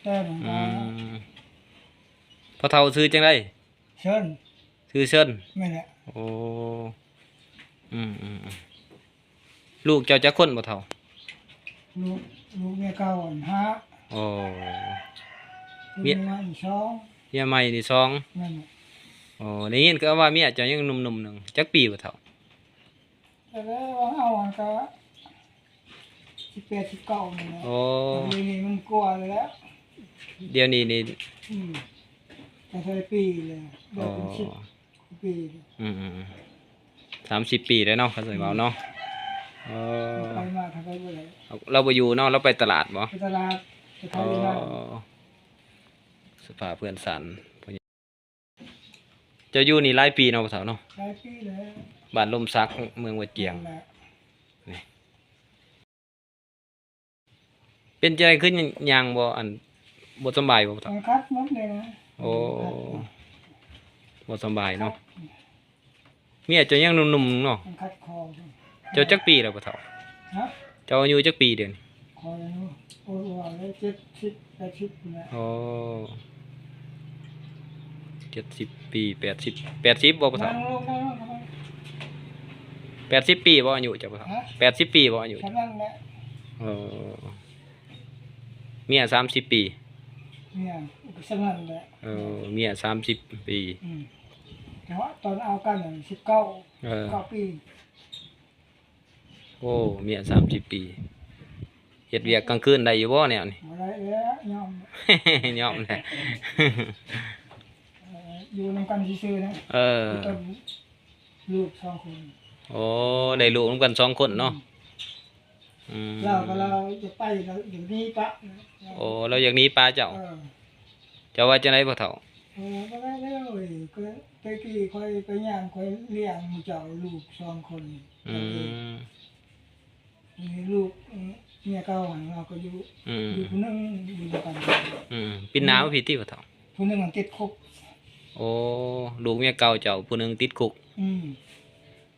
ແຕ່ ອືມ ພໍ່ເຖົ້າຊື່ຈັ່ງໃດ? ເຊີນ ຊື່ເຊີນ. ແມ່ນແຫຼະ. ໂອ້ ອືມໆ ລູກເຈົ້າຈັກຄົນພໍ່ເຖົ້າ? ລູກ ລູກເມຍເກົ່າຫັ້ນຫ້າ. ໂອ້ ລູກເມຍໃໝ່ສອງ ເມຍໃໝ່ນີ້ສອງ. ແມ່ນແຫຼະ. ໂອ້ ໄດ້ຍິນເຂົາວ່າເມຍເຈົ້າຍັງໜຸ່ມໆໜຶ່ງ ຈັກປີພໍ່ເຖົ້າ? ແຕ່ວ່າເອົາຫັ້ນກະສິບແປດ ສິບເກົ້ານີ້ແຫຼະ. ໂອ້ ດຽວນີ້ມັນກວ່າແລ້ວ. ດຽວນີ້ນີ້ ອືມ ກະເທົ່າໃດປີແລ້ວ ໄດ້ເປັນສິບ ໂອ້ ປີ. ອືມໆໆ ສາມສິບປີແລ້ວເນາະ ຄັນຊິເວົ້າເນາະ. ເອີ ໄປມາທາງໃດບໍ່ໄດ້. ລາວບໍ່ຢູ່ເນາະ ລາວໄປຕະຫຼາດບໍ່? ໄປຕະຫຼາດ ໄປຂາຍຢູ່ນາ. ອໍ ສະພາບເພື່ອນສັນ. ເຈົ້າຢູ່ນີ້ຫຼາຍປີເນາະພໍ່ເຖົ້າເນາະ? ຫຼາຍປີແລ້ວ. ບ້ານລົມສັກ ເມືອງວັດຈຽງ. ແມ່ນແຫຼະ. ນີ້ ເປັນຈັ່ງໃດ ຄືຍ່າງບໍ່ ອັນ ບໍ່ສຳບາຍບໍ່ພໍ່ເຖົ້າ? ມັນຂັດໝົດເລີຍນະ. ໂອ້ ມັນຂັດ ບໍ່ສຳບາຍເນາະ. ເມຍເຈົ້າຍັງໜຸ່ມໆເນາະ. ມັນຂັດຄໍ. ເຈົ້າຈັກປີແລ້ວພໍ່ເຖົ້າ? ຮະ? ເຈົ້າອາຍຸຈັກປີດຽວນີ້? ຂ້ອຍອາຍຸ ໂອ້ຍ ວ່າແລ້ວ ເຈັດສິບ ແປດສິບພຸ້ນແຫຼະ. ໂອ້ ເຈັດສິບປີ ແປດສິບ ແປດສິບບໍ່ພໍ່ເຖົ້າ? ແປດສິບປີບໍ່ອາຍຸເຈົ້າພໍ່ເຖົ້າ? ຮະ? ແປດສິບປີບໍ່ອາຍຸ? ສ່ຳນັ້ນແຫຼະ. ໂອ້ ເມຍສາມສິບປີ. ເມຍກໍສ່ຳນັ້ນແຫຼະ. ເອີ ເມຍສາມສິບປີ. ອືມ ແຕ່ວ່າຕອນເອົາກັນນັ້ນ ສິບເກົ້າ ເອີ ເກົ້າປີ. ໂອ້ ເມຍສາມສິບປີ ເຮັດວຽກກາງຄືນໄດ້ຢູ່ບໍ່ແນວນີ້? ບໍ່ໄດ້ແລ້ວ ຍອມ ຍອມແລ້ວ. ເອີ ຢູ່ນຳກັນຊື່ໆນະ. ເອີ ມີແຕ່ລູກສອງຄົນ. ໂອ້ ໄດ້ລູກນຳກັນສອງຄົນເນາະ. ອືມ ອືມ ລາວກໍລາວຈະໄປ ລາວຢາກໜີປະ. ໂອ້ ລາວຢາກໜີປະເຈົ້າ. ເອີ ເຈົ້າວ່າຈັ່ງໃດພໍ່ເຖົ້າ? ເອີ ບໍ່ໄດ້ແລ້ວເອີຍ ກໍແຕ່ກີ້ຂ້ອຍໄປຍ່າງ ຂ້ອຍລ້ຽງເຈົ້າລູກສອງຄົນ. ອືມ ນີ້ລູກເມຍເກົ່າຫັ້ນ ເຮົາກໍຢູ່ ອືມ ຢູ່ຜູ້ໜຶ່ງ ຢູ່ນຳກັນ. ອືມ ປິ່ນໜ້າມາພີ້ຕິພໍ່ເຖົ້າ. ຜູ້ໜຶ່ງມັນຕິດຄຸກ. ໂອ້ ລູກເມຍເກົ່າເຈົ້າຜູ້ໜຶ່ງຕິດຄຸກ. ອືມ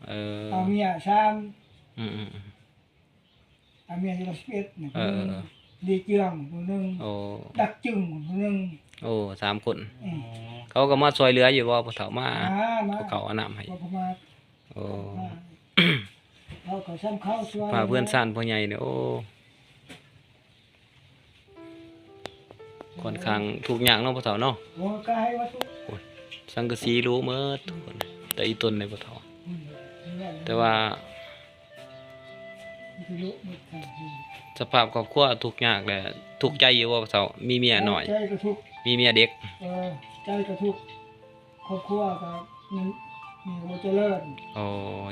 ເອີ ເອົາເມຍສາມ. ອືມໆໆ ອາເມຍຢູ່ລັດສິບເອັດນີ້ ເອີ ຜູ້ໜຶ່ງ ເອີ ລີເຈືອງຜູ້ໜຶ່ງ. ໂອ້ ດັກຈຶງຜູ້ໜຶ່ງ. ໂອ້ ສາມຄົນ. ອືມ ເຂົາກໍມາຊ່ວຍເຫຼືອຢູ່ບໍ່ ພໍ່ເຖົ້າ? ມາ ມາ ມາ ເຂົາເອົານ້ຳໃຫ້. ເຂົາກໍມາ. ໂອ້ ມາ ເຂົາກໍຊ່ຳເຂົາຊ່ວຍ ພາເພື່ອນຊານພໍ່ໃຫຍ່ນີ້. ໂອ້ ຂ້ອນຂ້າງທຸກຍາກເນາະພໍ່ເຖົ້າເນາະ. ໂອ້ ກາຍວ່າທຸກ. ໂອ້ຍ ສັງກະສີຫຼູເໝິດທຸກຄົນ ແຕ່ອີ່ຕົນເດ້ພໍ່ເຖົ້າ. ອືມ ແຕ່ວ່າ ມັນຄືໂລກໝົດທາງ. ສະພາບຄອບຄົວທຸກຍາກແຫຼະ ທຸກໃຈຢູ່ບໍ່ພໍ່ເຖົ້າ? ມີເມຍໜ້ອຍ ໃຈກໍທຸກ ມີເມຍເດັກ. ເອີ ໃຈກໍທຸກ ຄອບຄົວກໍມີ ມີບໍ່ຈະເລີນ. ໂອ້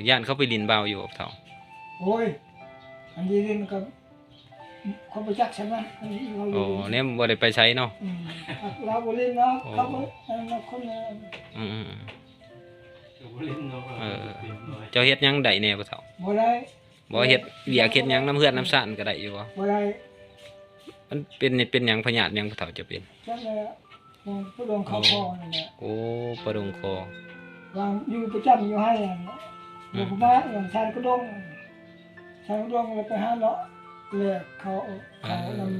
ຢ້ານເຂົາໄປຫຼິ້ນບ່າວຢູ່ບໍ່ພໍ່ເຖົ້າ? ໂອ້ຍ ອັນນີ້ຫຼິ້ນກໍ ເຂົາບໍ່ຈັກຊະນະ ອັນນີ້ເຂົາ. ໂອ້ ແນມບໍ່ໄດ້ໄປໃສເນາະ. ອືມ ລາວບໍ່ຫຼິ້ນເນາະ. ໂອ້ ເຂົາບໍ່ ອັນນັ້ນຄົນ. ອືມໆ ເອີ ເຈົ້າເຮັດຫຍັງໄດ້ແດ່ພໍ່ເຖົ້າ? ບໍ່ໄດ້. ບໍ່ເຮັດວຽກເຮັດຫຍັງນຳເຮືອນນຳຊານກໍໄດ້ຢູ່ບໍ່? ບໍ່ໄດ້. ມັນເປັນ ເປັນຫຍັງ ພະຍາດຫຍັງພໍ່ເຖົ້າຈະເປັນ? ຈັກແລ້ວ ປະດົງເຂົ້າຄໍນັ້ນແຫຼະ. ໂອ້ ປະດົງຄໍ. ວ່າຢູ່ປະຈຳຢູ່ໃຫ້ນັ້ນແຫຼະ. ອືມ ບໍ່ມາຊານກະດົງ ຊານກະດົງແລ້ວໄປຫາເລາະແລກເຂົ້າ ເຂົ້ານຳ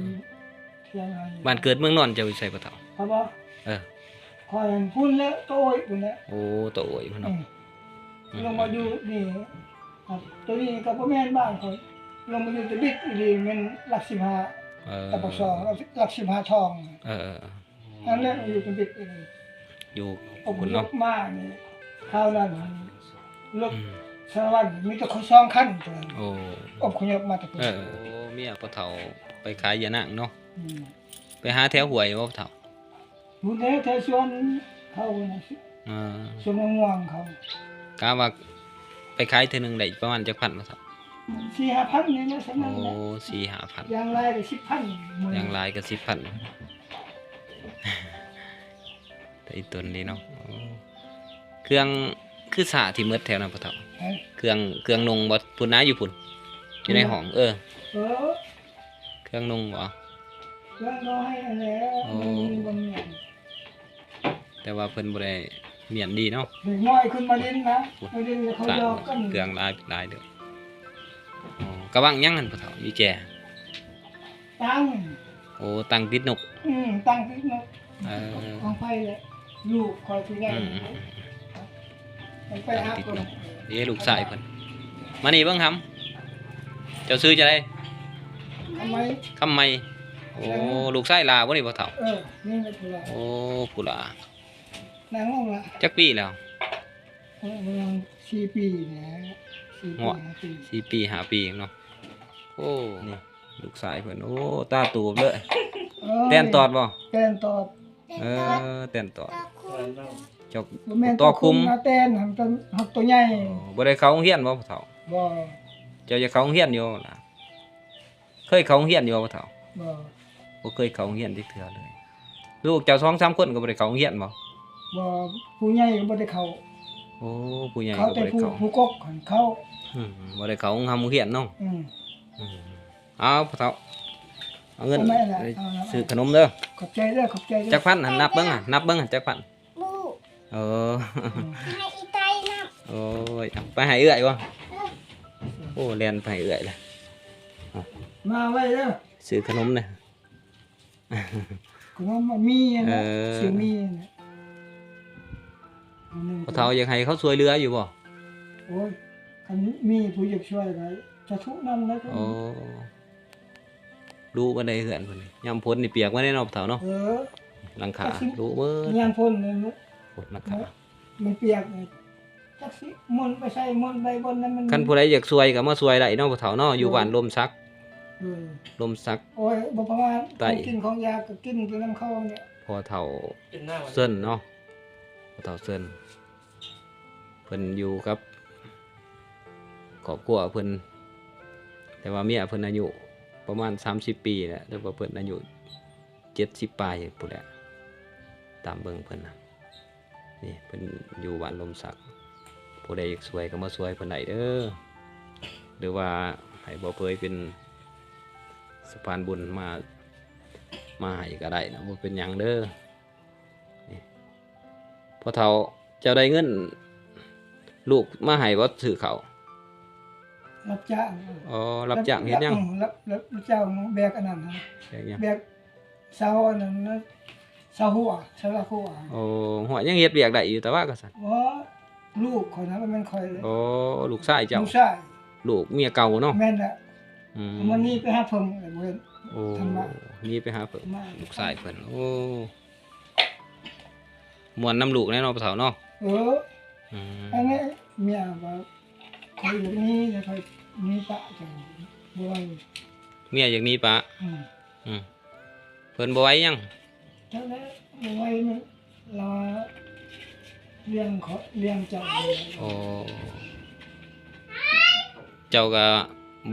ທຽງໃຫ້. ບ້ານເກີດເມືອງນອນເຈົ້າຢູ່ໃສພໍ່ເຖົ້າ? ເຂົາບໍ່? ເອີ ຂ້ອຍຫັ້ນພຸ້ນແຫຼະ ຕະໂອ້ຍພຸ້ນແຫຼະ. ໂອ້ ຕະໂອ້ຍພຸ້ນເນາະ. ອືມ ອືມ ລົງມາຢູ່ນີ້ ໂຕນີ້ກໍບໍ່ແມ່ນບ້ານຂ້ອຍ ລົງມາຢູ່ຕະບິດອີ່ຫຼີ ແມ່ນຫຼັກສິບຫ້າ. ເອີ ຕະປະຊອງ ຫຼັກສິບຫ້າທອງ. ເອີ ອັນນັ້ນຢູ່ຕະບິດອີ່ຫຼີ ຢູ່ພຸ້ນເນາະ. ອົບພະຍົບມານີ້ ຄາວນັ້ນລົດ ອືມ ສາລະວັນມີແຕ່ສອງຄັນ. ໂອ້ ອົບພະຍົບມາແຕ່ພຸ້ນ. ເອີ ໂອ້ ເມຍພໍ່ເຖົ້າໄປຂາຍຢານາງເນາະ. ອືມ ໄປຫາແຖວຫ້ວຍບໍ່ພໍ່ເຖົ້າ? ພຸ້ນແຫຼະ ແຖວສວນເຂົານະ. ເອີ ສວນມະມ່ວງເຂົາ. ກະວ່າໄປຂາຍເທື່ອໜຶ່ງໄດ້ປະມານຈັກພັນບໍ່ເຖົ້າ? ສີ່ຫ້າພັນນີ້ແຫຼະ ສ່ຳນັ້ນແຫຼະ. ໂອ້ ສີ່ຫ້າພັນ ຢ່າງຫຼາຍກໍສິບພັນ. ຢ່າງຫຼາຍກໍສິບພັນ. ແຕ່ອີ່ຕົນນີ້ເນາະ. ໂອ້ ເຄື່ອງຄືສາທີ່ໝົດແຖວນັ້ນພໍ່ເຖົ້າ? ເອີ ເຄື່ອງ ເຄື່ອງນຸ່ງບໍ່? ພຸ້ນນະ ຢູ່ພຸ້ນ ຢູ່ໃນຫ້ອງ. ເອີ ເອີ ເຄື່ອງນຸ່ງບໍ່? ເຄື່ອງນ້ອຍຫັ້ນແຫຼະ. ໂອ້ ມັນມີບໍ່ມີຫຍັງ ແຕ່ວ່າເພິ່ນບໍ່ໄດ້ມ້ຽນດີເນາະ. ເດັກນ້ອຍຂຶ້ນມາຫຼິ້ນນະ ມາຫຼິ້ນແລ້ວເຂົາຢອກກັນ. ເຄື່ອງຫຼາຍ ຫຼາຍເດີ້. ອໍ ກະວັງຫຍັງຫັ້ນພໍ່ເຖົ້າ ຢູ່ແຈ? ຕັງ ໂອ້ ຕັ້ງຕິດນົກ. ອືມ ຕັ້ງຕິດນົກ. ເອີ ຂອງໃຜແຫຼະ ລູກຂ້ອຍຜູ້ໃຫຍ່. ອືມໆໆ ມັນໄປຫາ ຕັ້ງຕິດນົກ. ເອີ ລູກຊາຍເພິ່ນ. ມານີ້ເບິ່ງຫຳ ເຈົ້າຊື່ຈັ່ງໃດ? ຄຳໄມ. ຄຳໄມ. ໂອ້ ເອີ ລູກຊາຍຫຼ້າບໍ່ນີ້ພໍ່ເຖົ້າ? ເອີ ນີ້ແຫຼະຜູ້ຫຼ້າ. ໂອ້ ຜູ້ຫຼ້າ. ນັ່ງລົງລະ. ຈັກປີແລ້ວ? ເອີ ປະມານສີ່ປີນີ້ແຫຼະ ສີ່ປີ ຫ້າປີ ສີ່ປີ ຫ້າປີເນາະ. ໂອ້ ນີ້ລູກຊາຍເພິ່ນ ໂອ້ ຕາໂຕເລີຍ. ເອີ ແຕນຕອດບໍ່? ແຕນຕອດ. ເອີ ແຕນຕອດ. ເຈົ້າ ບໍ່ແມ່ນ ຕໍ່ຄຸມ ຕໍ່ຄຸມນະ ແຕນຫັ້ນ ເປັນຮັກໂຕໃຫຍ່. ອໍ ບໍ່ໄດ້ເຂົ້າໂຮງຮຽນບໍ່ພໍ່ເຖົ້າ? ບໍ່. ເຈົ້າຢາກເຂົ້າໂຮງຮຽນຢູ່ລະ? ເຄີຍເຂົ້າໂຮງຮຽນຢູ່ບໍ່ພໍ່ເຖົ້າ? ບໍ່. ບໍ່ເຄີຍເຂົ້າໂຮງຮຽນຈັກເທື່ອເລີຍ. ລູກເຈົ້າສອງສາມຄົນກໍບໍ່ໄດ້ເຂົ້າໂຮງຮຽນບໍ່? ບໍ່. ຜູ້ໃຫຍ່ກໍບໍ່ໄດ້ເຂົ້າ. ໂອ້ ຜູ້ໃຫຍ່ກໍບໍ່ໄດ້ເຂົ້າ. ເຂົ້າແຕ່ຜູ້ ຜູ້ກົກຫັ້ນເຂົ້າ. ອືມ ບໍ່ໄດ້ເຂົ້າໂຮງຮຳໂຮງຮຽນເນາະ. ອືມ ອືມ. ເອົາພໍ່ເຖົ້າ ເອົາເງິນ ໄປຊື້ຂະໜົມເດີ. ຂອບໃຈເດີ ຂອບໃຈເດີ. ຈັກພັນຫັ້ນ ນັບເບິ່ງຫັ້ນ ນັບເບິ່ງຫັ້ນ ຈັກພັນ? ບໍ່. ເອີ ໃຫ້ອີ່ໄຕນຳ. ໂອ້ຍ ເອົາໄປໃຫ້ເອື້ອຍບໍ່? ໂອ້ ແລ່ນໄປໃຫ້ເອື້ອຍລະ. ມາໄວເດີ ຊື້ຂະໜົມເດີ. ຂະໜົມມີນະ. ເອີ ຊື້ມີນະ. ພໍ່ເຖົ້າຢາກໃຫ້ເຂົາຊ່ວຍເຫຼືອຢູ່ບໍ່? ໂອ້ຍ ຄັນມີຜູ້ຢາກຊ່ວຍກໍສາທຸນຳນະ. ໂອ້ ດຸປານໃດເຮືອນເພິ່ນນີ້? ຍາມຝົນນີ້ປຽກໝົດເດ້ເນາະພໍ່ເຖົ້າເນາະ. ເອີ ຫຼັງຄາດຸເບິດ ຍາມຝົນນີ້. ໂອ້ ຫຼັງຄາມັນປຽກນີ້ ຈັກຊິໝົນໄປໃສ ໝົນໄປບ່ອນໃດ. ມັນ ຄັນຜູ້ໃດຢາກຊ່ວຍກໍມາຊ່ວຍໄດ້ເນາະພໍ່ເຖົ້າເນາະ. ເອີ ຢູ່ບ້ານລົມສັກ. ເອີ ລົມສັກ. ໂອ້ຍ ບໍ່ປະມານ ຂອງກິນຂອງຢາກໍກິນແຕ່ນຳເຂົານີ້. ພໍ່ເຖົ້າເຊີນເນາະ ພໍ່ເຖົ້າເຊີນ ເພິ່ນຢູ່ກັບຄອບຄົວເພິ່ນ ແຕ່ວ່າເມຍເພິ່ນອາຍຸປະມານສາມສິບປີແຫຼະ ແຕ່ວ່າເພິ່ນອາຍຸເຈັດສິບປາຍພຸ້ນແຫຼະ ຕາມເບິ່ງເພິ່ນນະ. ນີ້ເພິ່ນຢູ່ບ້ານລົມສັກ ຜູ້ໃດຢາກຊ່ວຍກໍມາຊ່ວຍເພິ່ນໄດ້ເດີ ຫຼືວ່າໃຫ້ບໍ່ເຜີຍເປັນສະພານບຸນມາ ມາໃຫ້ກໍໄດ້ນະ ບໍ່ເປັນຫຍັງເດີ. ນີ້ ພໍ່ເຖົ້າ ເຈົ້າໄດ້ເງິນລູກມາໃຫ້ບໍ່ຊື້ເຂົ້າ? ຮັບຈ້າງ. ອໍ ຮັບຈ້າງເຮັດຫຍັງ? ເອີ ຮັບ ຮັບ ຮັບຈ້າງແບກອັນນັ້ນນະ. ແບກຫຍັງ? ແບກເສົາອັນນັ້ນນະ ເສົາຮົ້ວ ເສົາຫຼັກຮົ້ວ. ໂອ້ ຮົ້ວຍັງເຮັດວຽກໄດ້ຢູ່ແຕ່ວ່າກະຊັ້ນ. ບໍ່ ລູກຂ້ອຍນະ ບໍ່ແມ່ນຂ້ອຍເລີຍ. ໂອ້ ລູກຊາຍເຈົ້າ. ລູກຊາຍ. ລູກເມຍເກົ່າເນາະ. ແມ່ນແຫຼະ. ອືມ ມັນໜີໄປຫາເພິ່ນແລ້ວ ບໍ່ເຫັນ. ໂອ້ ທັນມາ ໜີໄປຫາເພິ່ນ ມາ ລູກຊາຍເພິ່ນ. ໂອ້ ມ່ວນນຳລູກແດ່ເນາະພໍ່ເຖົ້າເນາະ. ເອີ ອືມ ອັນນີ້ເມຍວ່າຂ້ອຍຢາກໜີ ແຕ່ຂ້ອຍໜີປະເຈົ້າ ບໍ່ໄຫວ. ເມຍຢາກໜີປະ. ອືມ ອືມ ເພິ່ນບໍ່ໄຫວຫຍັງ? ຈັກແລ້ວ ບໍ່ໄຫວ ມັນ ລາວວ່າລ້ຽງ ລ້ຽງເຈົ້າ. ໂອ້ ເຈົ້າກໍ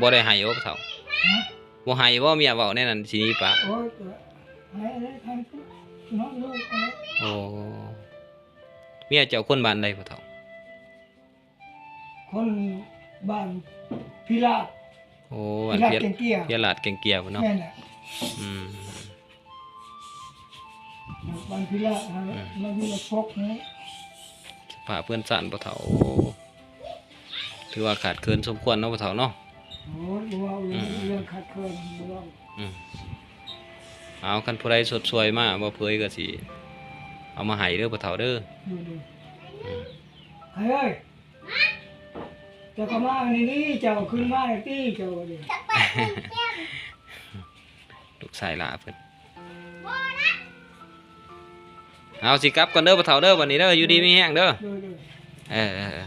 ບໍ່ໄດ້ໃຫ້ບໍ່ພໍ່ເຖົ້າ? ຮະ? ບໍ່ໃຫ້ບໍ່ ເມຍເວົ້າແນວນັ້ນ ຊິໜີປະ? ໂອ້ຍ ກໍໃຫ້ແລ້ວ ໃຫ້ເນາະ ລູກເນາະ. ໂອ້ ເມຍເຈົ້າຄົນບ້ານໃດພໍ່ເຖົ້າ? ຄົນບ້ານພິລາດ. ໂອ້ ບ້ານພິລາດ ເພຍ ແກ່ງເກຍ ເພຍລາດແກ່ງເກຍພຸ້ນເນາະ. ແມ່ນແຫຼະ. ອືມ ບ້ານພິລາດ ອືມ ມາຢູ່ລະປົກນີ້. ສະພາບເຮືອນຊານພໍ່ເຖົ້າ ໂອ້ ຖືວ່າຂາດເຂີນສົມຄວນເນາະພໍ່ເຖົ້າເນາະ. ໂອ້ຍ ບໍ່ເວົ້າເລື່ອງ ອືມ ເລື່ອງຂາດເຂີນ ບໍ່ເວົ້າ. ອືມ ເອົາ ຄັນຜູ້ໃດຊົດຊ່ວຍມາ ບໍ່ເຜີຍກໍຊິເອົາມາໃຫ້ເດີພໍ່ເຖົ້າເດີ. ໂດຍ ໂດຍ. ອືມ ໃຜເອີຍ ເຈົ້າກໍມານີ້ນີ້ ເຈົ້າຂຶ້ນມານີ້ຕິ ເຈົ້ານີ້ ລູກຊາຍຫຼ້າເພິ່ນ. ເອົາ ຊິກັບກ່ອນເດີພໍ່ເຖົ້າເດີ ບັດນີ້ເດີ ຢູ່ດີມີແຮງເດີ. ໂດຍ ໂດຍ. ເອີ ເອີ ເອີ.